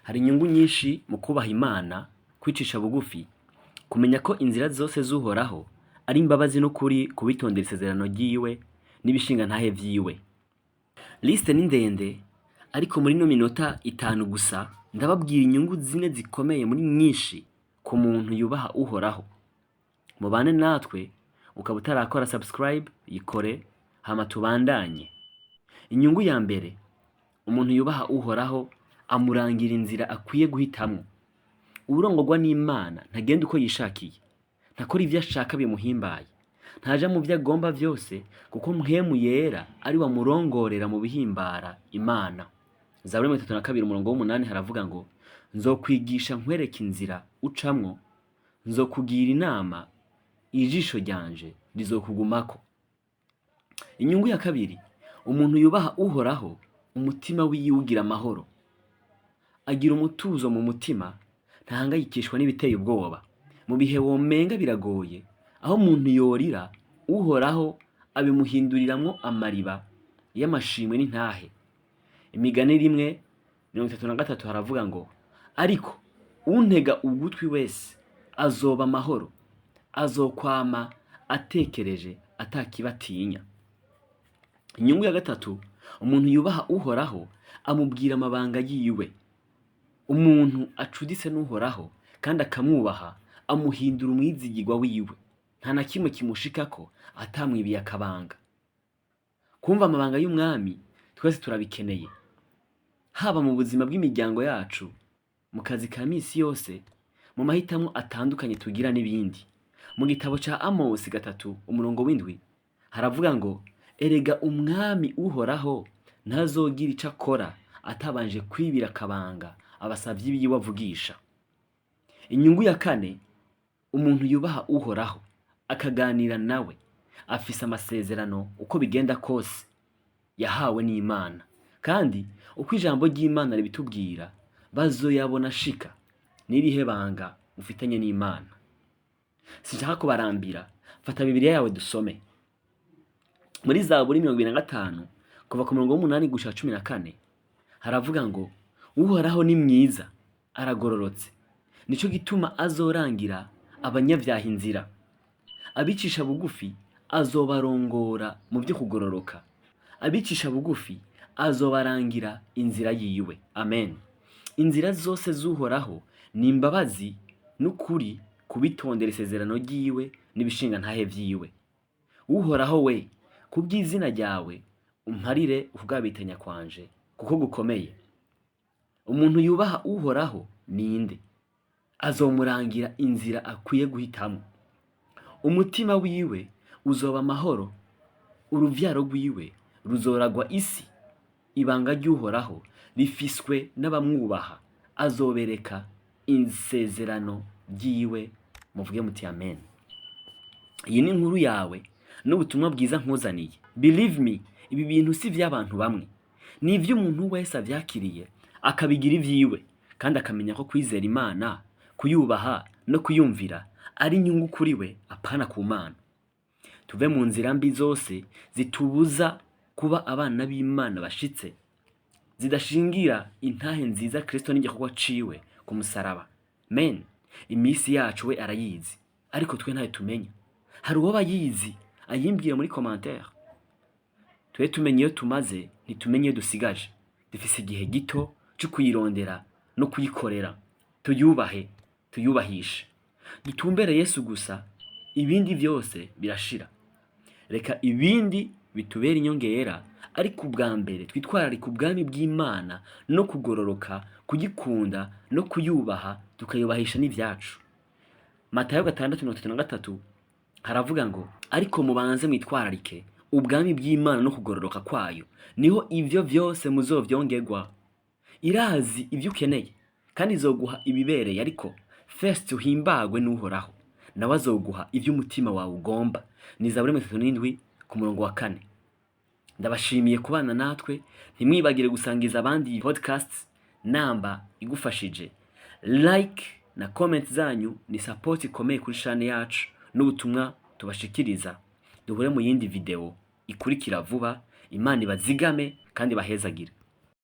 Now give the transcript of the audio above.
Hari inyungu nyinshi mu kubaha Imana, kwicisha bugufi, kumenya ko inzira zose z'Uhoraho ari imbabazi n'ukuri kubitondera isezerano ryiwe n'ibishingantahe vyiwe. Liste ni ndende, ariko muri ino minota 5 gusa ndababwira inyungu zine zikomeye muri nyinshi ku muntu yubaha Uhoraho. Mubane natwe, ukaba utarakora subscribe yikore hama tubandanye. Inyungu ya mbere, umuntu yubaha Uhoraho amurangira inzira akwiye guhitamwo. Uwurongorwa n'Imana ntagenda uko yishakiye, ntakora ivyo ashaka bimuhimbaye, ntaja mu vyo agomba vyose, kuko Mpwemu Yera ari we amurongorera mu bihimbara Imana. Zaburi 32 umurongo w'8 haravuga ngo: nzokwigisha nkwereke inzira ucamwo, nzokugira inama, ijisho ryanje rizokugumako. Inyungu ya kabiri, umuntu yubaha Uhoraho umutima wiwe ugira amahoro, agira umutuzo mu mutima, ntahangayikishwa n'ibiteye ubwoba. Mu bihe womenga biragoye, aho umuntu yorira, Uhoraho abimuhinduriramwo amariba y'amashimwe n'intahe. Imigani 1:33 haravuga ngo: ariko untega ugutwi wese azoba amahoro, azokwama atekereje atakibatinya. Inyungu ya gatatu, umuntu yubaha Uhoraho amubwira amabanga yiwe. Umuntu acuditse n'Uhoraho kandi akamwubaha amuhindura umwizigirwa wiwe. Nta na kimwe kimushikako atamwibiye akabanga. Kumva amabanga y'umwami twese turabikeneye, haba mu buzima bw'imiryango yacu, mu kazi ka misi yose, mu mahitamwo atandukanye tugira n'ibindi. Mu gitabo ca Amosi 3 umurongo w'7 haravuga ngo: erega umwami Uhoraho ntazogira ico akora atabanje kwibira akabanga abasavyi biwe avugisha. Inyungu ya kane, umuntu yubaha Uhoraho akaganira nawe afise amasezerano uko bigenda kose yahawe n'Imana, kandi uko ijambo ry'Imana ribitubwira bazoyabona ashika. N'irihe banga ufitanye n'Imana? Sinshaka kubarambira, fata Bibiliya yawe dusome muri Zaburi 25 kuva ku murongo w'8 gushika 14. Haravuga ngo: Uhoraho ni mwiza, aragororotse, nico gituma azorangira abanyabyaha inzira, abicisha bugufi azobarongora mu byo kugororoka, abicisha bugufi azobarangira inzira yiwe. Amen. Inzira zose z'Uhoraho ni imbabazi n'ukuri kubitondera isezerano ryiwe n'ibishingantahe vyiwe. Uhoraho we, kubw'izina ryawe umparire ukugabitanya kwanje kuko gukomeye. Umuntu yubaha Uhoraho ninde? Azomurangira inzira akwiye guhitamo. Umutima wiwe uzoba amahoro, uruvyaro rwiwe ruzoragwa isi. Ibanga ry'Uhoraho rifiswe n'abamwubaha, azobereka isezerano ryiwe. Muvuge muti amen. Iyi ni inkuru yawe n'ubutumwa bwiza nkuzaniye. Believe me, ibi bintu si ivy'abantu bamwe, ni ivy'umuntu wese avyakiriye akabigira ivyiwe, kandi akamenya ko kwizera Imana, kuyubaha no kuyumvira ari inyungu kuri we, apana ku Mana. Tuve mu nzira mbi zose zitubuza kuba abana b'Imana bashitse, zidashingira intahe nziza Kristo n'igikorwa ciwe ku musaraba. Men, imisi yacu we arayizi, ariko twe ntayo tumenya. Hari uwo bayizi ayimbwira muri commentaire. Twe tumenye iyo tumaze, ntitumenye iyo dusigaje. Dufise igihe gito co kuyirondera no kuyikorera. Tuyubahe, tuyubahishe, dutumbere Yesu gusa, ibindi vyose birashira. Reka ibindi bitubere inyongera, ariko ubwa mbere twitwararika ubwami bw'Imana no kugororoka, kugikunda no kuyubaha, tukayubahisha n'ivyacu. Matayo 6:33 haravuga ngo: ariko mubanze mwitwararike ubwami bw'Imana no kugororoka kwayo, niho ivyo vyose muzovyongerwa. Irazi ivyo ukeneye kandi izoguha ibibereye, ariko first uhimbagwe n'Uhoraho, nawe azoguha ivyo umutima wawe ugomba. Ni Zaburi 37 ku murongo wa 4. Ndabashimiye kubana natwe, ntimwibagire gusangiza abandi iyi podcast namba igufashije. Like na comment zanyu ni support ikomeye kuri chaîne yacu n'ubutumwa tubashikiriza. Duhure mu yindi video ikurikira vuba. Imana ibazigame kandi bahezagire.